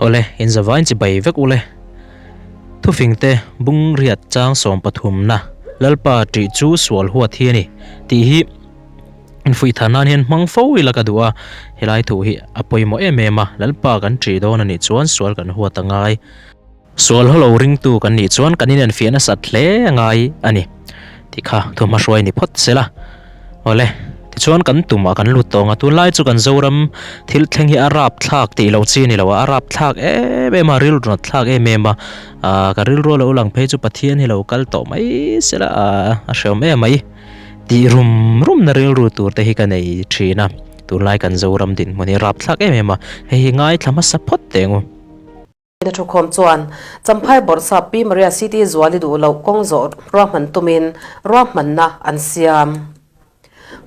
Awle, inzavain chibai vek ule. Thufingte bung riat chang sawm pathumna Lalpa ṭih chu sual huat hi a ni tih hi infuih thar nan hian hmang fo ila ka duh a, helai thu hi a pawimawh em em a, Lalpa kan ṭih dawn a nih chuan sual kan huat a ngai. Sual haw lo ringtu kan nih chuan kan inenfiah nasat hle a ngai a ni tih kha thu hmahruai ni phawt se la. Awle, tichuan kan tumah kan lut tawng a, tunlai chu kan Zoram thil thleng hi a rapthlak tih loh chi a ni lo a, a rapthlak em em a, rilru nat thlak em em a, aaa ka rilru a lo lang phei chu Pathian hi lo kal tawh mai se la, aaa a hreawm em mai tih rum rum na rilru tur te hi ka nei thin a, tunlai kan Zoram dinhmun hi a rapthlak em em a, hei hi ngaithla hmasa phawt teh ang u. A thukhawm chuan Champhai Bawrhsap Pi Maria City Zuali duh loh kawng zawh ruahman tumin ruahmanna an siam.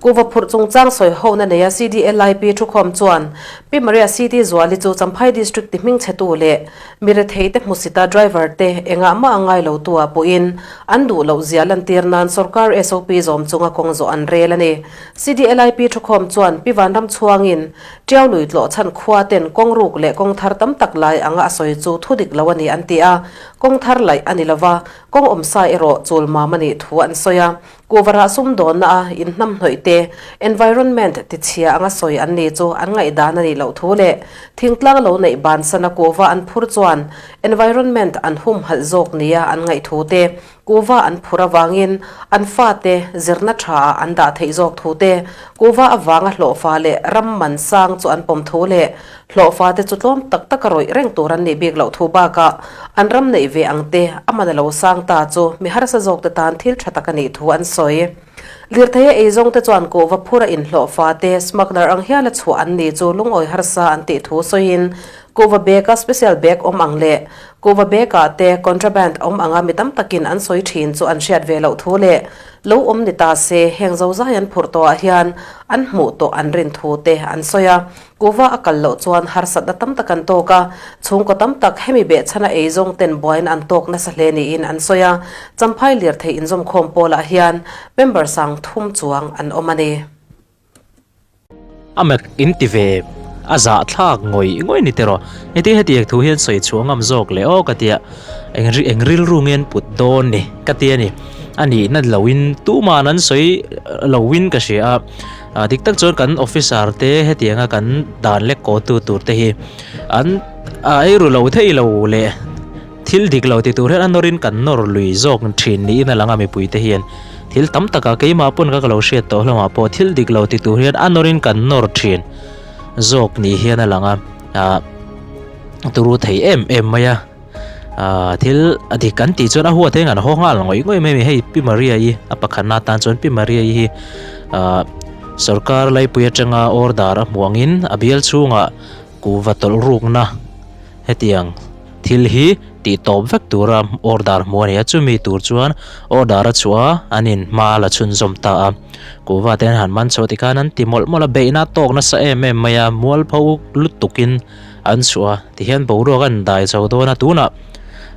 Kuhva phurh chungchang sawi hona neia CDLIP thukhawm chuan Pi Maria City Zuali chu Champhai District ti hmingchhetu leh mi retheite hmusita driver te engah mah a ngai lo tu ah pawhin an duh loh zia lantir nan sorkar SOP zawm chunga kawng zawh an rel a ni. CDLIP thukhawm chuan Pi Vanram chhuangin Tiau lui tlawh chhan khua ten kawng ruk leh kawng thar tam tak lai anga a sawi chu thu dik lo a ni an ti a, kawng thar laih a ni lova, kawng awmsa erawh chul mam a nih thu an sawi a. Kuhvarah sumdawnna a inhnamhnawih te, environment tichhia anga sawi an ni chu an ngaihdan a nih loh thu leh thingtlang lo neih bansana kuhva an phur chuan environment an humhalh zawk nia an ngaih thu te Kuhva an phur avangin an fate zirna tha ah an dah theih zawk thu te, kuhva avanga hlawhfa leh ram man sang chu an pawm thu leh hlawhfa te chu tlawm tak taka rawih reng tur an nih bik loh thu bakah an ram neih ve ang te a man a lo sang ta chu mi harsa zawk te tan thil tha tak a nih thu an sawi. Lirtheia eizawng te chuan kuhva phur a inhlawhfa te smuggler ang hiala chhuah an ni chu lungawi harsa an tih thu sawiin kuhva bag a special bag awm ang leh Kuhva bag-ah te contraband awm anga mi tam takin an sawi thin chu an hriat ve loh thu leh lo awm ni ta se heng zozai an phurh tawhah hian an hmuh tawh an rin thu te an sawi a. Kuhva a kal loh chuan harsatna tam tak an tawk a, chhungkaw tam tak hemi behchhana eizawng ten buaina an tawk nasa hle niin an sawi a. Champhai lirthei inzawmkhawm pawlah hian member sang thum chuang an awm a ni. A mek in ti ve a zah thlak ngawih ngawih ni tiraw. Heti heti ek thu hian sawi chhuah ngam zawk leh aw ka tia eng eng rilru nge an put dawn ni ka ti a ni. A nihna loin tuman an sawi loin ka hria a. Ah dik tak chuan kan officer te hetianga kan dan lek kaw tu tur te hi an a eiru lo thei lo leh Thil dik lo ti tur hian a nawrin kan nawr lui zawk thin niin a lang a mipuite hian thil tam taka keimah pawn ka lo hriat tawh hlawmah pawh thil dik lo ti tur hian a nawrin kan nawr thin zawk ni hian a lang a ah turu thei em em mai a ah thil a dik kan tih chuan a huat eng an haw nghal ngawih ngawih mai a ni hei Pi Maria i a pakhatna atan chuan Pi Maria i hi ah sorkar laipui atanga order a hmuh angin a bial chhungah kuhva tawlh rukna Hetiang thil hi tih tawp vek tura order hmu a ni a, chumi tur chuan order a chhuah a, an in hma la chhunzawm ta a. Kuhva te an han man chhuah tikhan an ti mawlh mawlh a, beihna a tawk nasa em em mai a, mualpho lutukin an chhuah a, tihian boruak an dai chho dawn a, tunah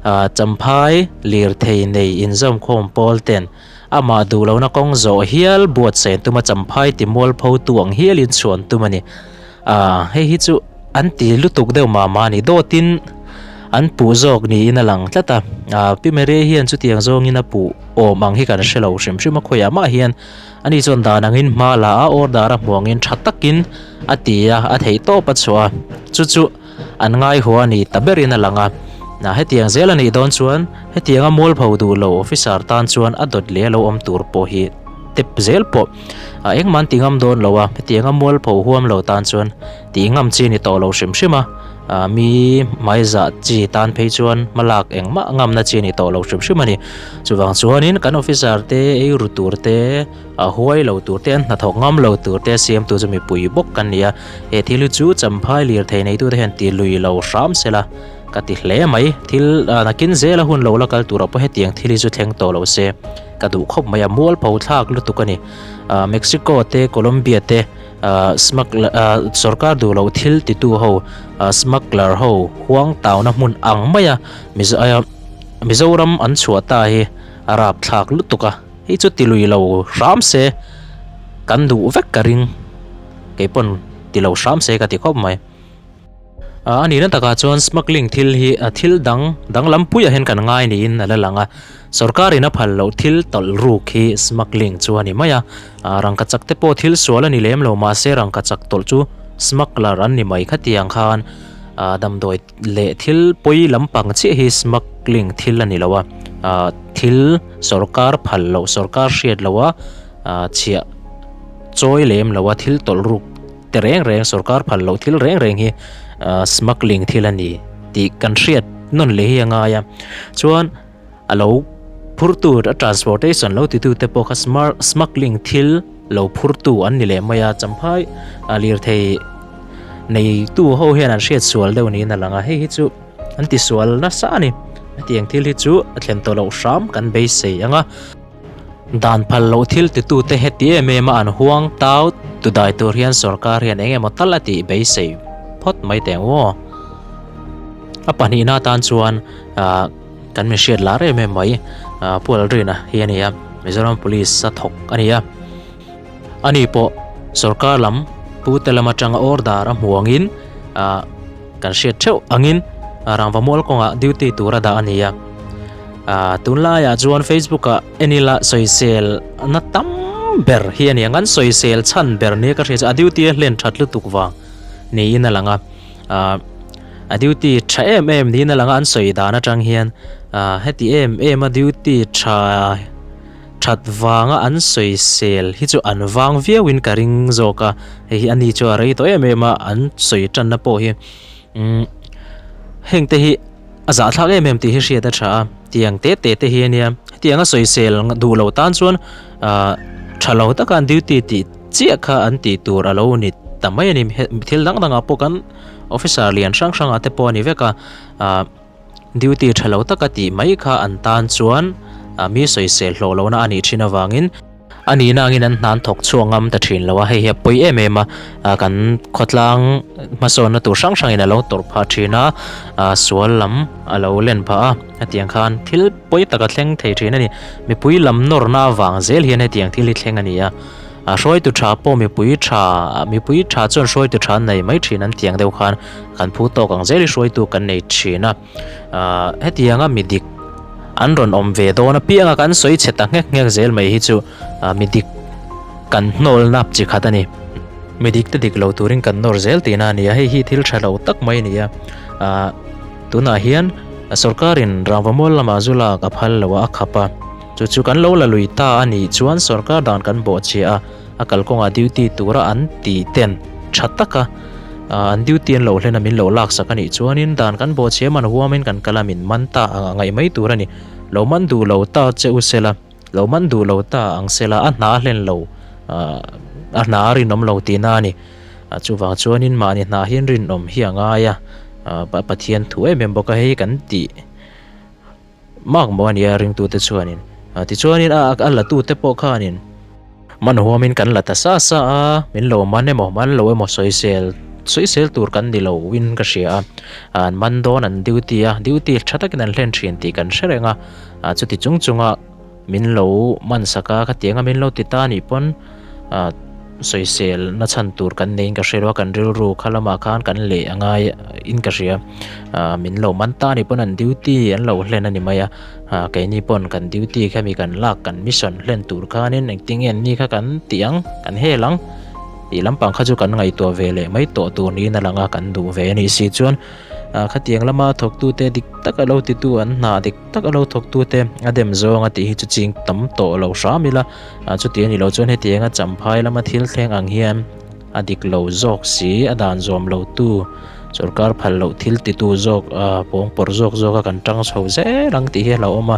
ah Champhai lirthei nei inzawmkhawm pawl ten amah duh lohna kawng zawh hial buatsaih an tum a, Champhai ti mualpho tu ang hialin chhuah an tum a ni. Ah, hei hi chu an ti lutuk deuh mah mah a ni. Dawtin an puh zawk niin a lang tlat a. Ah, Pi Mary hian chutiang zawngin a puh awm ang hi kan hre lo hrim hrim a, khawiah mah hian ani chuan dan angin hma la a, order a hmuh angin tha takin a ti a, a theih tawp a chhuah a. Chu chu an ngaihawh a ni ta berin a lang a. Ah, hetiang zel a nih dawn chuan hetianga mualpho duh lo officer tan chuan a dawt leh a lo awm tur pawh hi tep zel pawh A engmah an ti ngam dawn lo a, hetianga mualpho huam lo tan chuan tih ngam chi a ni tawh lo hrim hrim a, ah mi hmaizah chi tan phei chuan hmalak engmah ngamna chi a ni tawh lo hrim hrim a ni. Chuvang chuanin kan officer te ei ru tur te, a huai lo tur te, an hnathawk ngam lo tur te siamtu chu mipui bawk kan ni a, he thil hi chu Champhai lirthei neitute hian ti lui lo hram se la ka ti hle mai. Thil nakin zela hun lo la kal turah pawh hetiang thil hi chu thleng tawh lo se. Ka duh khawp mai a, mualpho thlak lutuk a ni. Mexico te, Colombia te smuggler sorkar duh loh thil titu ho smuggler ho huang tauna hmun ang maia Mizoram an chhuah ta hi a rapthlak lutuk a, hei chu ti lui lo hram se kan duh vek ka ring, kei pawn ti lo hram se ka ti khawp mai. A nihna takah chuan smuggling thil hi thil dang danglam puiah hian kan ngai niin a la lang a. Sorkarin a phal loh thil tawlh ruk hi smuggling chu a ni mai a. Rangkachak te pawh thil sual a ni lem lo mahse rangkachak tawlh chu smuggler an ni mai khatiang khan damdawi leh thil pawi lampang chiah hi smuggling thil a ni lo a. Thil sorkar phal loh sorkar hriat loha chhiah chawi lem loha thil tawlh ruk te reng reng sorkar phal loh thil reng reng hi smuggling thil a ni tih kan hriat nawn leh hi a ngai a. Chuan a lo phurtu a transportation lo titu te pawh kha smuggling thil lo phurtu an ni leh mai a champhai a lirthei neitu ho hian an hriat sual deuh niin a lang a hei hi chu an ti sual nasa a ni hetiang thil hi chu a thlen tawh loh hram kan beisei ang a. Dan phal loh thil titute heti em em a an huang tau tu dai tur hian sorkar hian eng emaw tal a tih beisei phawt mai teh ang aw. A pahnihna atan chuan ah kan min hriat lar em em mai ah Pu Aldrin-a hi a ni a, Mizoram Police a thawk a ni a. Ani pawh sorkar lam pute lam atanga order a hmu angin ah kan hriat theuh angin rangva mual kawngah duty tura dah a ni a. Ah tunlaiah chuan Facebook ah en ila sawisel na tam ber hi a ni ang an sawisel chhan ber nia ka hria chu a duty a hlen that lutuk vang niin a lang a ah a duty tha em em niin a lang a an sawi dan atang hian ah heti em em a duty tha that vanga an sawisel hi chu an vang viauin ka ring zawk a hei hi ani chu a rei tawh em em a an sawi tanna pawh hi umm heng te hi. A zahthlak em em tih hi hriat a tha a, tiang te te te hi a nia. Hetiang a sawisel duh lo tan chuan ah tha lo taka an duty tih chiah kha an tih tur a lo ni ta mai a ni. Thil dang dangah pawh kan officer lian hrang hrangah te pawh a ni vek a, ah duty tha lo taka tih mai kha an tan chuan mi sawisel hlawh lohna a nih thin avangin, A nihna angin an hnan thawk chhuak ngam ta thin lo a, hei hi a pawi em em a, kan khawtlang hmasawnna tur hrang hrangin a lo tawrh phah thin a, sual lam a lo len phah a, hetiang khan thil pawi tak a thleng thei thin a ni. Mipui lam nawrna avang zel hian hetiang thil hi thleng a ni a, hruaitu tha pawh mipui tha, mipui tha chuan hruaitu tha an nei mai thin an tiang deuh khan kan phu tawk ang zel hi hruaitu kan nei thin a. Ahh hetianga mi dik an rawn awm ve dawn apianga kan sawi chhe ta nghek nghek zel mai hi chu ah mi dik kan hnawl nap chi khat a ni. Mi dik te dik lo turin kan nawr zel tihna a ni a, hei hi thil tha lo tak mai a ni a. Ahh tunah hian sorkarin rangva mual lamah zu lak a phal lo a, a khap a, chu chu kan lo la lui ta a nih chuan sorkar dan kan bawhchhiah a, A kalkawngah duty tura an tih ten tha taka an duty an lo hlen a min lo laksak a nih chuanin dan kan bawhchhiam an huamin kan kal a min man ta ang a ngaih mai tur a ni. Lo man duh lo ta che u sela, lo man duh lo ta ang sela a hna hlen lo a hna a rinawm lo tihna a ni. Chuvang chuanin mahni hna hian rinawm hi a ngai a, Pathian thu em em bawk a hei kan tih. Mak maw a nia ringtute chuanin. Tichuanin a a latute pawh khanin man huamin kan la ta sa sa a, min lo man emaw man lo emaw sawisel sawisel tur kan ni lo in ka hria a, an man dawn an duty a, duty tha takin an hlen thin tih kan hre reng a, chuti chung chunga min lo man sak a, khatianga min lo ti ta anih pawn Sawisel na chhan tur kan neiin ka hre lo a, kan rilru kha lamah khan kan leh a ngai in ka hria. Aaa min lo man ta a nih pawn an duty an lo hlen a ni mai a, aaa keini pawn kan duty kha mi kan lak kan mission hlen tur khanin engtin nge ni kha kan tih ang, kan hel ang tih lampang kha chu kan ngaihtuah ve leh mai tawh tur niin a lang a, kan duh ve a nih si chuan aaa khatiang lama thawktute dik taka lo titu an hna dik taka lo thawktute a dem zawng a tih hi chu ching tam tawh lo hram ila. Ah chuti a ni lo chuan hetianga champhai lama thil thleng ang hian a dik lo zawk si, a dan zawm lo tu, sorkar phal loh thil titu zawk ah pawng pawrh zawk zawk a kan tang chho zel ang tih hi a hlauhawm a.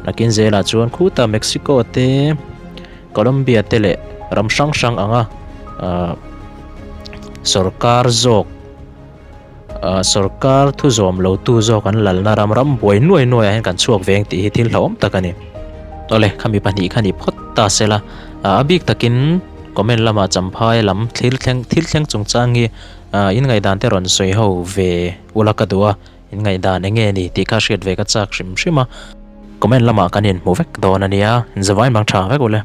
Nakin zelah chuan khutah Mexico te, Colombia te leh ram hrang hrang anga ah sorkar zawk, Ahh sorkar thu zawm lo tu zawk an lalna ram ram buai nuai nuai ah hian kan chhuak veng tih hi thil hlauhawm tak a ni. Awle, khami pahnih kha ni phawt ta se la, a bik takin comment lama champhai lam thil thleng thil thleng chungchang hi ahh in ngaihdan te rawn sawi ho ve ula ka duh a, in ngaihdan eng nge ni tih kha hriat ve ka chak hrim hrim a, comment lamah kan inhmu vek dawn a nia, inzavain bang tha vek ule.